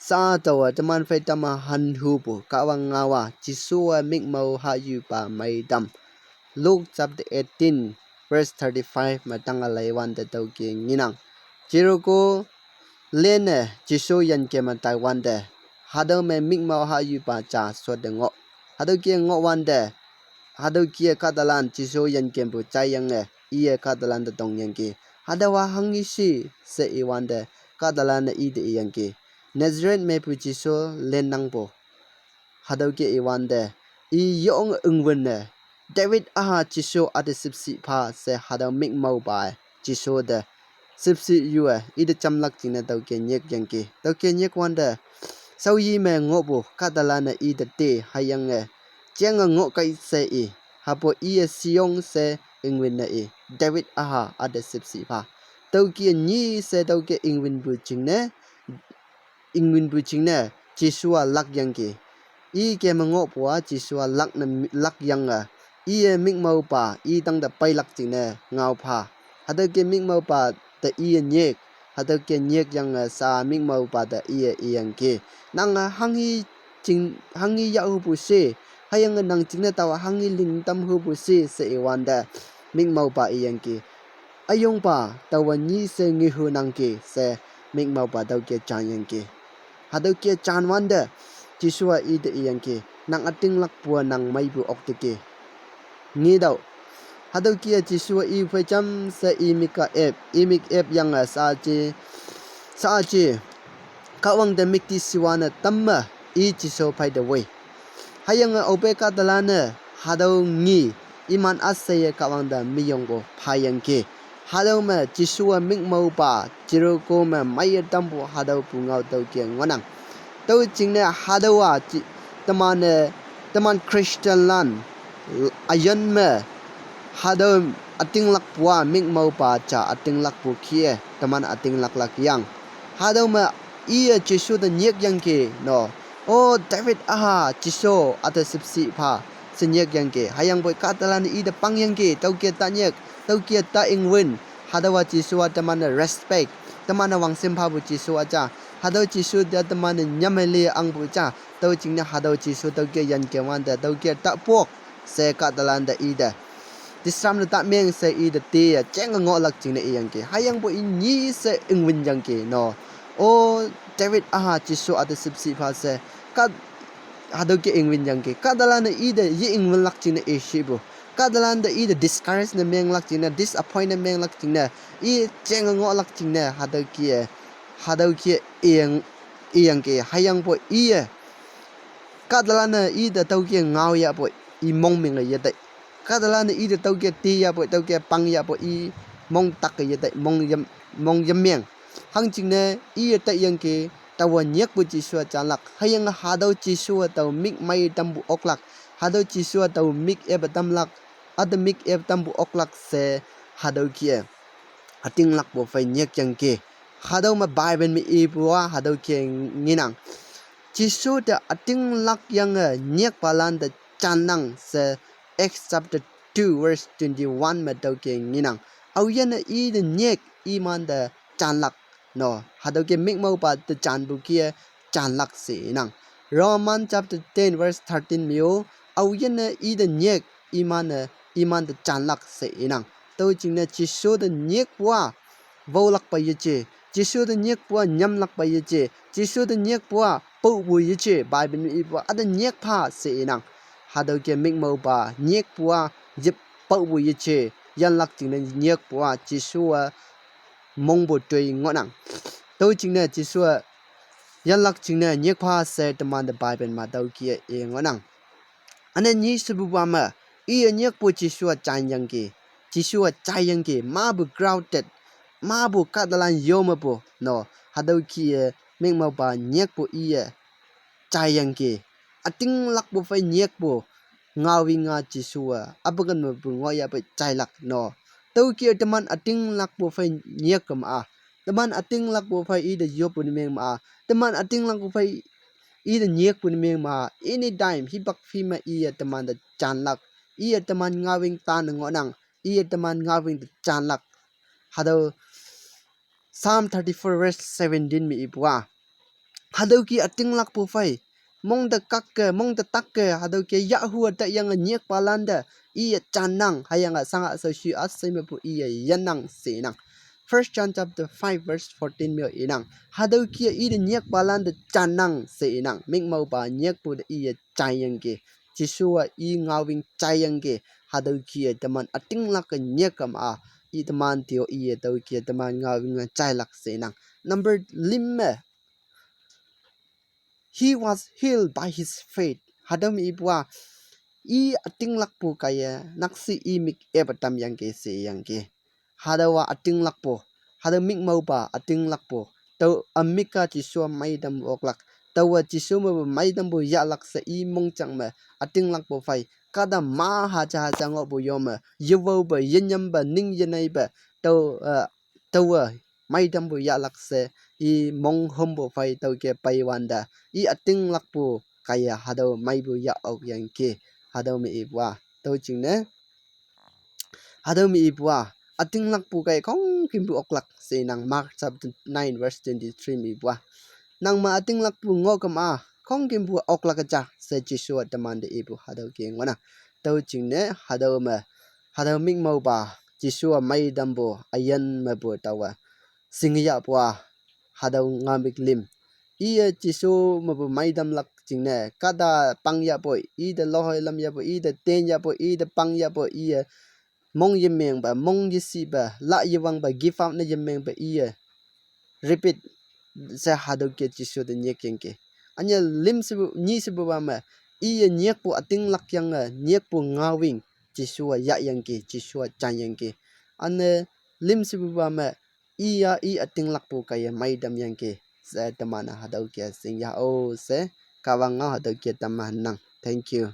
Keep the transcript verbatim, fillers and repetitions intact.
Sa taowa teman phei tama hanhupu Kahwang ngaowa Jesuwa mikmao hahyupa meitam. Luke chapter eighteen, verse thirty-five me tang aleiwante tüoke ngenang. Jericho lenne Jesu yankem me taiwante, hatüo me mikmao hahyupa ja shotte ngoh. Hatüoke ngohwante, hatüoke kahtalan Jesu yankempu jaiyange, iye kahtalan te tongyangki. Hatüowa hanghi shi she iwante, kahtalan-e ite iyangki. Nazareth mepu Jesu lennangpu. Hatüoke iwante, i yong üngwünne, David aha Jesu ate shüpshe pha she hatüo mikmaopa-e, Jesu te shüpshe yu-e, ite jamlak jingne tüoke nyikyangki. Tüoke nyikwante, shaoyi me ngohpu kahtalan-e ite te hüyange, jenge ngoh kai she i, hapo iye sheyong she üngwünne i, David aha ate shüpshe pha. Tüoke nyi she tüoke üngwünpu jingne, üngwünpu jingne, Jesuwa lakyangki. I keme ngohpu-a Jesuwa lakne, lakyange, iye mikmaopa, i tangte peilak jingne ngao pha. Hatüoke mikmaopa te iye nyik, hatüoke nyikyange sha mikmaopa te iye iyangki. Nange hanghi jing, hanghi yahhupu she, hüyange nang jingne taowa hanghi ling tamhupu she she iwante, mikmaopa iyangki. Üyongpa, taowa nyi she ngehunangki she, mikmaopa tüoke janyangki. Hatüoke janwante, Jesuwa ite iyangki, nang ütinglakpu-a nang meipu okteki. Ngetüoh. Hatüoke Jesuwa i phei jamshe i mik-a ep, i mik epyange sha-a je, sha-a je, Kahwang te müktishiwa ne tamme, i Jesu phei te woi. Hüyange aope kahtalan-e, hatüo ngi, iman üsheiye Kahwang te miyongpu phayangki. Hatüo me Jesuwa mikmaopa, Jericho me meiye tampu hatüopu ngao tüoke ngohnang. Tüo jingne hatüowa, teman-e, teman Christianlan, üyin me, hatüo ütinglakpu-a mikmaopa ja ütinglakpu kih-e, teman ütinglaklak yang. Hatüo me iye Jesu te nyikyangki, no. O David aha, Jesu, ate shüpshe pha, she nyikyangki. Hüyangpoi kahtalan-e ite pangyangki, tüoke ta nyik, tüoke ta üngwün. Hatüowa Jesuwa teman-e respect, teman-e wangshim phapu Jesuwa ja. Hatüo Jesu te teman-e nyameli angpu ja. Tüo jingne hatüo Jesu tüoke yanke wante, tüoke ta pok, she kahtalan te ite, disturb ne ta meng she ite tiye, jenge ngohlak jingne iyangki. Hüyangpoi nyi she üngwün yangki, no. O David aha Jesu ate shüpshe pha she, kah, hatüoke üngwün yangki. Kahtalan-e ite ye üngwünlak jingne ishipu. Kahtalan te ite discourage ne menglak jingne, disappoint ne menglak jingne, i jenge ngohlak jingne, hatüoke, hatüoke iyang, iyangki, hüyangpoi iye. Kahtalan-e ite tüoke ngao yahpoi, i mong menge yetei. Kahtalan-e ite tüoke ti yahpoi, tüoke pang yahpoi, i mong tak-e yetei, mong yam, mong yameng. Hangjingne iye taiyangki, taowa nyikpu Jesuwa janlak. Hüyange hatüo Jesuwa tao mik mei tampu oklak. Hatüo Jesuwa tao mik ep tamlak. Ate mik ep tampu oklak she hatüoke ütinglakpu phei nyikyangki. Hatüo me Bible me ipu-a hatüoke ngenang. Jesu te ütinglak yange nyikpalan te jannang she Acts chapter two verse twenty-one me tüoke ngenang. Aoyinne ite nyik imante janlak, no. Hatüoke mikmaopa te janpu kih-e janlak she inang. Roman chapter ten verse thirteen me-o, aoyinne ite nyik iman-e, imante janlak she inang. Tüo jingne Jesu te nyikpu-a, wolakpa yeje. Jesu te nyikpu-a nyamlakpa yeje. Jesu te nyikpu-a paopu yeje. Bible me ipu-a ate nyik pha she inang. Hatüoke mikmaopa nyikpu-a yip paopu yeje. Yanlak jingne nyikpu-a Jesuwa mongpu toi ngohnang. Tüo jingne Jesuwa yanlak jingne nyik pha she temante Bible me tüoke i ngohnang. Üne nyi shepupa me, iye nyikpu Jesuwa janyangki, Jesuwa jaiyangki, mapu crowded, mapu kahtalan yo mepu, no, hatüo kih-e mikmaopa nyikpu iye jaiyangki, ütinglakpu phei nyikpu, ngaowe nga Jesuwa, apaken mepu ngoh yahpei jailak, no. Tüoke teman ütinglakpu phei nyik kema-a, teman ütinglakpu phei ite yoppu ne meng ma-a, teman ütinglakpu phei ite nyikpu ne meng ma-a, anytime hipak phi me iye temante janlak, iye teman ngaowing tan ngohnang, iye teman ngaowing te janlak. Hatüo Psalm thirty-four verse seventeen me ipu-a, Hatüo kih ütinglakpu phei, mongte kakke, mongte takke, hatüo kih yahhu üta yange nyikpalan te iye jannang, hüyange shange shaoshu üshei mepu iye yannang she inang. First John chapter five verse fourteen me-o inang. Hatüo kih-e ite nyikpalan te jannang she inang. Mik maopa nyikpu te iye jaiyangki. Jesu-a i ngaowing jaiyangki. Hatüo kih-e teman ütinglak-e nyik kema, i teman te-o iye tüo kih-e teman ngaowing-e jailak she inang. Number lim me, he was healed by his faith. Hatüo me ipu-a, i ütinglakpu kaiye nakshih i mik epa tamyangki sheyangki. Hatüowa ütinglakpu, hatüo mik maopa ütinglakpu, tao ümik-a Jesu meitam oklak, taowa Jesu mepu meitampu yahlak she i mongjang me ütinglakpu phei, kahta ma haja haja ngohpu yo me, yewaope, yenyampe, ning yeneipe, tao, eh, taowe meitampu yahlak she i monghümpu phei tüo kih-e peiwante, i ütinglakpu kaiye hatüo meipu yah okyangki. Hatüo me ipu-a, tüo jingne hatüo me ipu-a, ütinglakpu kaiye khongkümpu oklak she inang. Mark chapter nine verse twenty-three me ipu-a, nang me ütinglakpu ngoh kema, khongkümpu oklak ja she Jesu-a temante ipu hatüo kih ngohnang. Tüo jingne hatüo me, hatüo mik maopa, Jesu-a meitampu üyin mepu taowe shingyahpu-a, hatüo ngaomük lim, iye Jesu mepu meitamlak jingne kahta pang yahpoi, ite lohoi lam yahpoi, ite ten yahpoi, ite pang yahpoi, iye mong yemengpe, mong yeshipe, la yewangpe, give up ne yemengpe iye repeat she hatüo kih Jesu te nyikyangki. Üne lim shepu, nyi shepupa me, iye nyikpu ütinglak yange nyikpu ngaowing Jesu-a yahyangki, Jesu-a janyangki. Üne lim shepupa me, iya i ütinglakpu kaiye meitamyangki she teman-e hatüo kih shingyah-o she, Kahwang ngao hatüo kih tamma nang. Thank you.